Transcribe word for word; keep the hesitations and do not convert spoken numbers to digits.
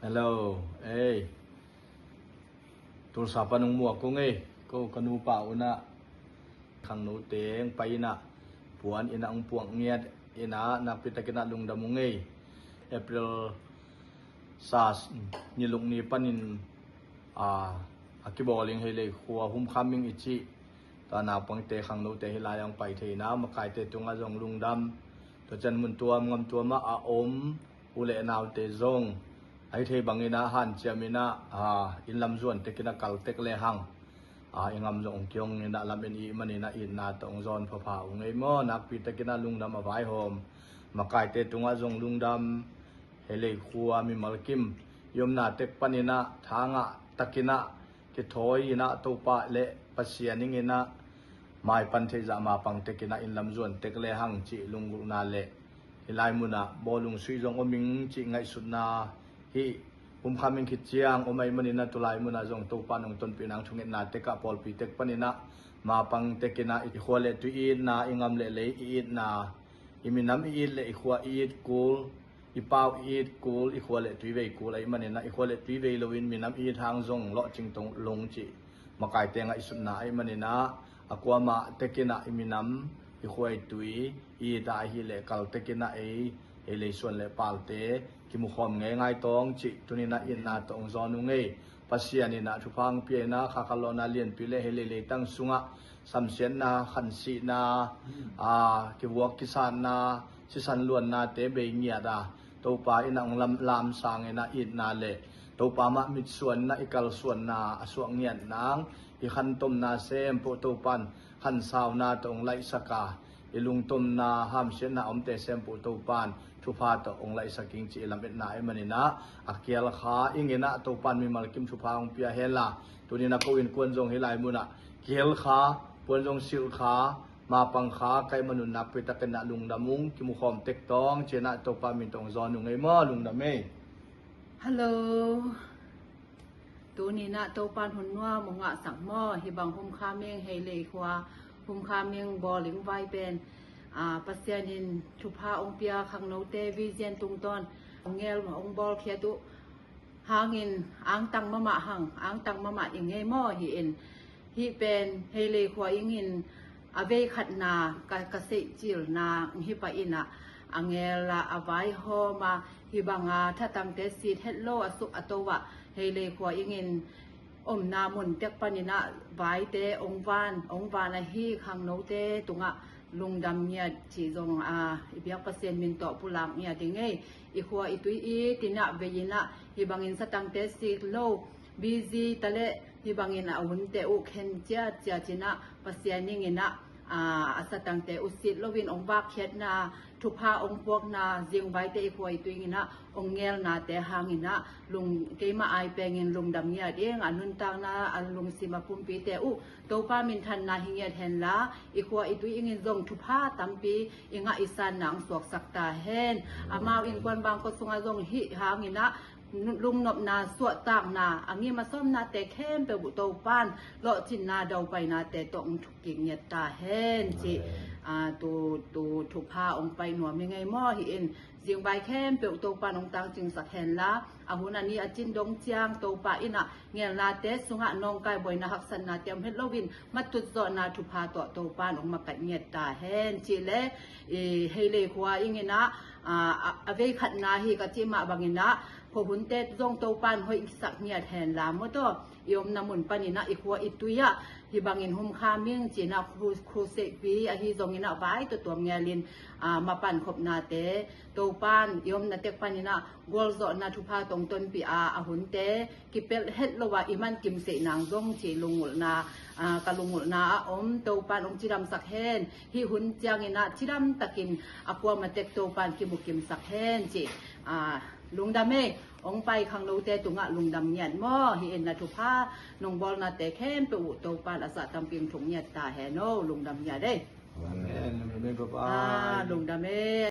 Hello, ei. Tulsa pan hong muak kong ei. Ko ka nupa unah khangnote hong pai inah puan inah hong puak ngiat inah nakpi takinah lungdam ung ei. April sa niluk ni panin a, a kibawl ing Heilei khua humkham ing i cih. Tua naupangte khangnote hih lai-ah hong pai thei inah makaite tungah zong lungdam. Tua ciang mun tuam ngam tuamah a om u le naute zong ahi thei bangin ah hanciam inah, a, inn lam zuan tekin a kal tek lehang, a, i ngam zong hong kihong inah lam en i hih manin ah itna tawh hong zawn phapha ung ei maw. Nakpi takin ah lungdam a vaihawm makaite tungah zong lungdam. Heilei khua mimal kim i omna tek panin ah thangah takin ah kithawi inah Topa le Pasian ing inah maipan theihzah mapang tekin ah inn lam zuan tek lehang cih lunggulhna le hih lai munah bawlung sui zong om ing cih ngaihsutna, hih humkham ing khit ciang om ahih manin ah tulai munah zong Topa in hong tonpih nang thungetna tekah pawlpi tek panin ah mapang tekin ah i khua le tui i itna, i ngam le lei i itna, i minam i it le i khua i it kul, i pau i it kul, i khua le tui vei kul ahih manin ah i khua le tui vei loin minam i it hang zong lawhcing tong lung cih makaite ngaihsutna ahih manin ah a kuamah tekin ah i minam, i khua i tui i it a ahih leh kal tekin ah ei, ei leisuan le palte kimukhawm ngeingai tawng cih tuni-in ah itna tawh hong zawn ung ei. Pasian in ah thupha hong pia inah kha khat lawhna lianpi le Heilei leitang sungah samsiatna, khansihna, a, kivuak kisatna, sisan luannate bei ngiat a, Topa in ah hong lam, lamsang inah itna le Topa mah mitsuan inah i kalsuanna a suak ngiat nang, i khantomna sempoh Topa in khansauna tawh hong laihsak a, i lungtomna hamsiatna omte sempoh Topa in thupha tawh hong laihsak ing cih i lametna ahih manin ah a kial kha ing inah Topa in mimal kim thupha hong pia henla, tuni-in ah ko innkuan zong hih lai munah kial kha, puan zong silh kha, mapang kha ka hih manun nakpi takin ah lungdam ung, kimukhawm tek tawng ci-in ah Topa min tawh hong zawn ung ei maw, lungdam ei. Hello. Tuni-in ah Topa in hun nuam hong ngahsak maw, hih bang humkham ing Heilei khua, humkham ing bawl ing vai pen, a, Pasian in thupha hong pia khangnote vision tungtawn hong ngel hong bawlkhiat uh hangin angtang mahmah hang, angtang mahmah ing ei maw hih in. Hih pen Heilei khua ing in a vei khatna ka, ka seihcilna hih pah inah a ngel a, a vaihawm a, hih banga thatangte sit het lo a suk a to ah Heilei khua ing in omna mun tek panin ah vaite hong van, hong van ahi khangnote tungah lungdam ngiat cih zong, a, i biak Pasian min tawh pulak ngiat ing ei. I khua i tui i it inah vei inah hih bangin satangte sit lo, busy ta leh hih bangin a hunte uh khen ciatciat inah Pasian ing inah, a, a satangte uh sit loin hong vakkhiatna, thupha hong puakna, zingvaite i khua i tui ing inah hong ngelnate hang inah lung, keimah ai pengin lungdam ngiat ing. A nuntakna, a lungsim a pumpite uh Topa minthanna hi ngiat henla, i khua i tui ing in zong thupha tampi i ngah i sanna hong suaksak ta hen. Amau innkuan bangkua sungah zong hih hang inah lungnopna, suahtakna, a ngim a sawmnate khempeuh uh Topa in lawhcinna, daupainate tawh hong thuk kik ngiat ta hen cih, a, tu, tu thupha hong pai nuam ing ei maw hih in. Zingvai khempeuh Topa in hong tangcingsak henla, a hun a ni a cin dong ciang Topa in ah ngelnate sungah nawngkai buaina haksatnate om het loin matut zawhna thupha tawh Topa in hong makaih ngiat ta hen cih le, i, Heilei khua ing inah, a, a, a vei khatna hi ka cih mah bang inah khuahunte zong Topa in hoihsak ngiat henla maw taw, i omna mun panin ah i khua i tui ah hih bangin humkham ing ci-in ah khu, khuseihpi ahi zongin ah vai tuamtuam ngelin, a, mapan khopnate Topa in i omna tek panin ah gualzawhna thupha tawh hong tonpih a, a hunte kipelh het lo a i man kimseih nang zong cih lungngulhna, a, ka lungngulhna a om. Topa in hong cidamsak hen. Hih hun ciangin ah cidam takin a kuamah tek Topa in kimu kimsak hen cih, a, lungdam ei. Hong pai khangnote tungah lungdam ngiat maw. Hih in na thupha nong bawlnate khempeuh uh Topa in a zah tampi hong thuk ngiat ta hen aw. Lungdam ngiat ei. Amen. Lungdam ei, Papa. A, lungdam ei.